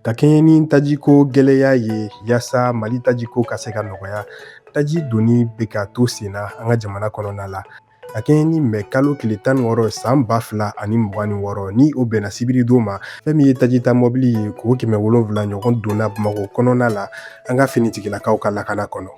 Ka kɛɲɛ ni tajiko gɛlɛya ye, yaasa Mali tajiko ka se ka nɔgɔya, taji donni bɛ ka to sen na an ka jamana kɔnɔna la. Ka kɛɲɛ ni mɛ kalo tile 16 san 2026, ni o bɛnna sibiridon ma, fɛn min ye tajita mɔbili ye k'o 700 ɲɔgɔn donna Bamakɔ kɔnɔna la an ka finitigilakaw ka lakana kɔnɔ.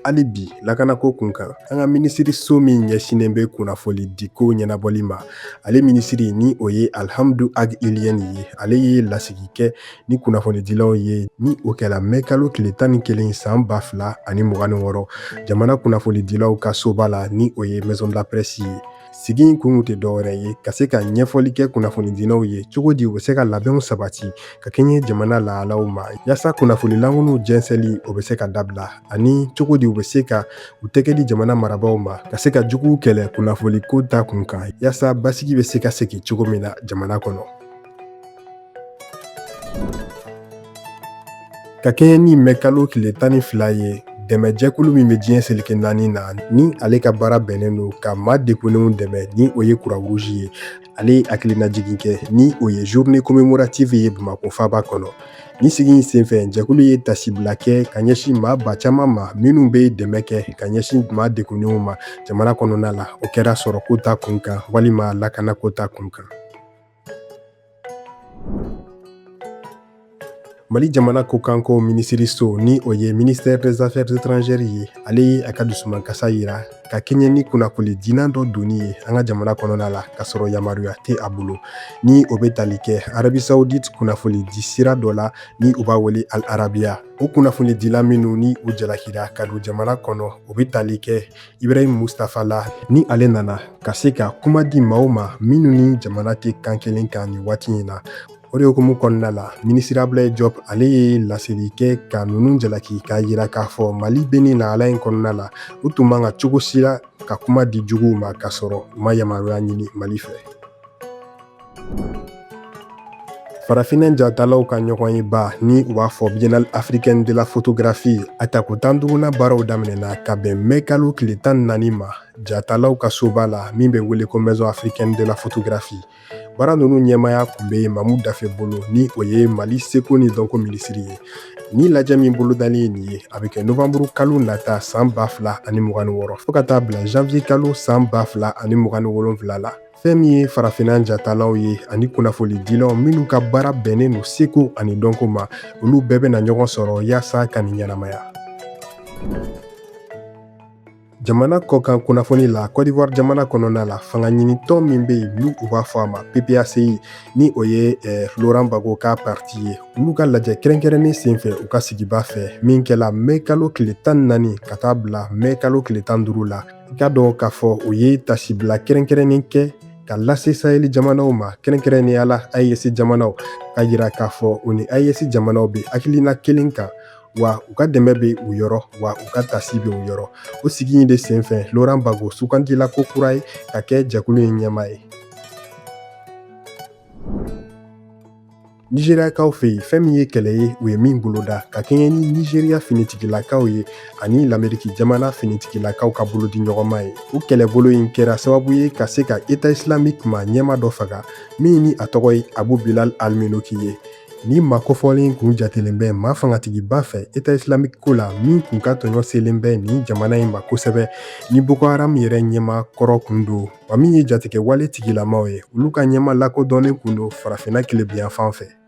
Hali bi lakanako kun kan, an ka minisiriso min ɲɛsinnen bɛ kunnafoni diko ɲɛnabɔli ma, ale minisiri ni o ye Alihamudu Ag Iliyɛni ye, ale ye lasigi kɛ ni kunnafonidilaw ye, ni o kɛla mɛ kalo tile 11 san 2026 jamana kunnafonidilaw ka soba la, ni o ye Maison de la Presse ye. Sigi in kun tɛ dɔwɛrɛ ye ka se ka ɲɛfɔli kɛ kunnafonidilaw ye cogo di u bɛ se ka labɛnw sabati ka kɛɲɛ jamana lahalaw ma, yaasa kunnafoni lankolonw jɛnsɛnli o bɛ se ka dabila, ani cogo di u bɛ se ka u tɛgɛ di jamana marabaaw ma ka se ka juguw kɛlɛ kunnafoni ko ta kun kan, yaasa basigi bɛ se ka segin cogo min na jamana kɔnɔ. Ka kɛɲɛ ni mɛ kalo tile 12 ye, dɛmɛjɛkulu min bɛ diɲɛ seleke naani na, ni ale ka baara bɛnnen don ka maa degunnenw dɛmɛ, ni o ye Croix-Rouge ye, ale ye hakilinajigin kɛ ni o ye journée commémorative ye Bamakɔ faaba kɔnɔ. Ni sigi in senfɛ, jɛkulu ye tasibila kɛ ka ɲɛsin maa ba caman ma minnu bɛ dɛmɛ kɛ ka ɲɛsin maa degunnenw ma jamana kɔnɔna la, o kɛra sɔrɔko ta kun kan walima lakanako ta kun kan. Mali jamana kɔkanko minisiriso, ni o ye ministère des affaires étrangères ye, ale ye a ka dusumankasa yira ka kɛɲɛ ni kunnafoni dilan dɔ donni ye an ka jamana kɔnɔna la k'a sɔrɔ yamaruya tɛ a bolo, ni o bɛ tali kɛ Arabie Saoudite kunnafoni di sira dɔ la ni u b'a wele Al Arabiya. O kunnafoni dila minnu ni u jalakira ka don jamana kɔnɔ, o bɛ tali kɛ Ibrahim Mustafa la, ni ale nana ka se ka kuma di maaw ma minnu ni jamana tɛ kan kelen kan nin waati in na. O de hukumu kɔnɔna la, minisiri Ablaye Diop ale ye laseli kɛ ka ninnu jalaki, k'a yira k'a fɔ Mali bɛ nin lahala in kɔnɔna la, u tun man ka cogo si la ka kuma di juguw ma k'a sɔrɔ u ma yamaruya ɲini Mali fɛ. Farafinna jatalaw ka ɲɔgɔnyeba, ni u b'a fɔ Biennale africaine de la photographie, a tako 15nan baaraw daminɛna ka bɛn mɛ kalo tile 14 ma jatalaw ka soba la min bɛ wele ko Maison africaine de la photographie. Baara ninnu ɲɛmaaya tun bɛ Mamu Dafe bolo, ni o ye Mali seko ni dɔnko minisiri ye. Ni lajɛ min bolodalen ye nin ye, a bɛ kɛ novanburu kalo nata san 2026 fo ka taa bila janvier kalo san 2027 la. Fɛn min ye farafinna jatalaw ye ani kunnafonidilaw minnu ka baara bɛnnen don seko ani dɔnko ma, olu bɛɛ bɛna ɲɔgɔn sɔrɔ yaasa ka nin ɲɛnamaya. Jamana kɔkan kunnafoni la, Côte d'Ivoire jamana kɔnɔna la, fanga ɲinitɔn min bɛ yen n'u u b'a fɔ a ma PPACI, ni o ye Laurent Gbagbo ka parti ye, olu ka lajɛ kɛrɛnkɛrɛnnen senfɛ u ka sigiba fɛ min kɛla mɛ kalo tile 14 ka taa bila mɛ kalo tile 15 la, i k'a dɔn k'a fɔ u ye tasibila kɛrɛnkɛrɛnnen kɛ ka lase saheli jamanaw ma, kɛrɛnkɛrɛnnenya la AES jamanaw, ka yira k'a fɔ u ni AES jamanaw bɛ hakilina kelen kan, wa u ka dɛmɛ bɛ u yɔrɔ, wa u ka tasi bɛ u yɔrɔ. O sigi in de senfɛ, Laurent Gbagbo sugandila ko kura ye ka kɛ jɛkulu in ɲɛmaa ye. Nizeriyakaw fɛ yen, fɛn min ye kɛlɛ ye u ye min boloda ka kɛɲɛ ni Nizeriya finitigilakaw ye ani Lameriki jamana finitigilakaw ka bolodi ɲɔgɔnma ye, o kɛlɛbolo in kɛra sababu ye ka se ka État islamique maa ɲɛmaa dɔ faga min ni a tɔgɔ ye Abu Bilal al-Minuki ye. Ni maa kofɔlen kun jatelen bɛ maa fangatigiba fɛ État islamique ko la, min kun ka tɔɲɔ selen bɛ nin jamana in ma kosɛbɛ, ni Boko Haram yɛrɛ ɲɛmaa kɔrɔ kun don, wa min ye jatigɛwale tigilamaw ye, olu ka ɲɛmaa lakodɔnnen kun don farafinna tilebinyanfan fɛ.